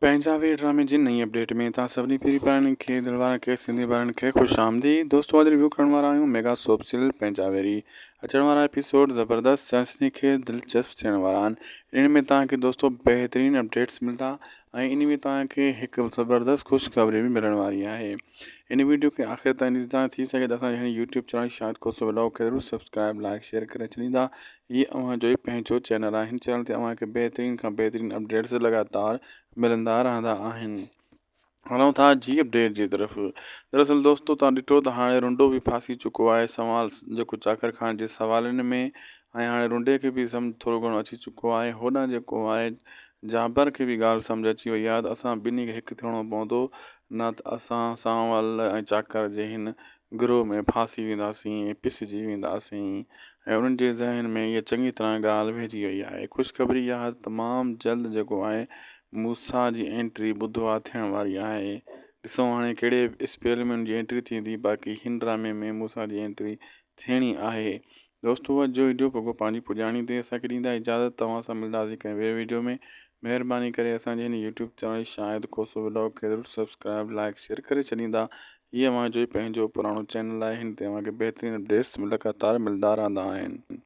پنهنجا وير ڊرامي جي نئين اپڊيٽ ۾ توهان سڀني پيري پارن کي دل وارن کي سنڌي ڀائرن کي خوش آمديد دوستو اڄ ريويو ڪرڻ وارا آهيون ميگا سوپ سيريل پنهنجا ويري اچڻ وارا ايپيسوڊ زبردست سنسني خيز دلچسپ ٿيڻ وارا آهن ان ۾ توهان کي دوستو بهترين اپڊيٽس ملندا ۽ ان ۾ توهان کي هڪ زبردست خوشخبري به ملڻ واري آهي ان ويڊيو کي آخر تائين ڏسندا ٿي سگهي ته اسان جي هن YouTube channel Shahid Khoso vlog کي ضرور سبسڪرائب لائڪ شيئر ڪري ڇڏيندا هي اوهان جو ئي پنهنجو چينل آهي هن چينل تي اوهان کي بهترين کان بهترين اپڊيٽس لڳاتار ملندا رهندا آهن هلون ٿا جي اپڊيٽ جي طرف دراصل دوستو تان ڏٺو ته هاڻي رنڊو به ڦاسي چڪو آهي سوال جيڪو چاڪر خان جي سوالن ۾ ۽ هاڻي رنڊي کي به سمجھ ٿورو گهڻو اچي چڪو آهي هوڏانهن جيڪو آهي جابر کي به ڳالهه سمجھ اچي وئي آهي ته اسان ٻنهي کي هڪ ٿيڻو پوندو نه ته اسان سانول ۽ چاڪر جي هن گروهه ۾ ڦاسي وينداسين ۽ پسجي وينداسين ۽ انهن جي ذهن ۾ اها چڱي طرح ڳالهه ويهجي وئي آهي. خوشخبري اها آهي ته تمام جلد جيڪو آهي موسيٰ جي انٽري ٻڌو آهي ٿيڻ واري آهي. ڏسون هاڻي ڪهڙي اسپيل ۾ ان جي انٽري ٿيندي باقي هن ڊرامي ۾ موسيٰ جي انٽري ٿيڻي آهي. دوستو اڄ جو وڊيو پڳو پنهنجي پڄاڻي تي اسان کي ڏيندا اجازت توهان سان ملنداسين ڪنهن ٻئي وڊيو ۾ مهرباني ڪري اسان جي هن YouTube channel Shahid Khoso vlog کي ضرور سبسڪرائب لائڪ شيئر ڪري ڇڏيندا هي اوهان جو ئي پنهنجو پراڻو چينل آهي هن تي اوهان کي بهترين اپڊيٽس لڳاتار ملندا رهندا آهن.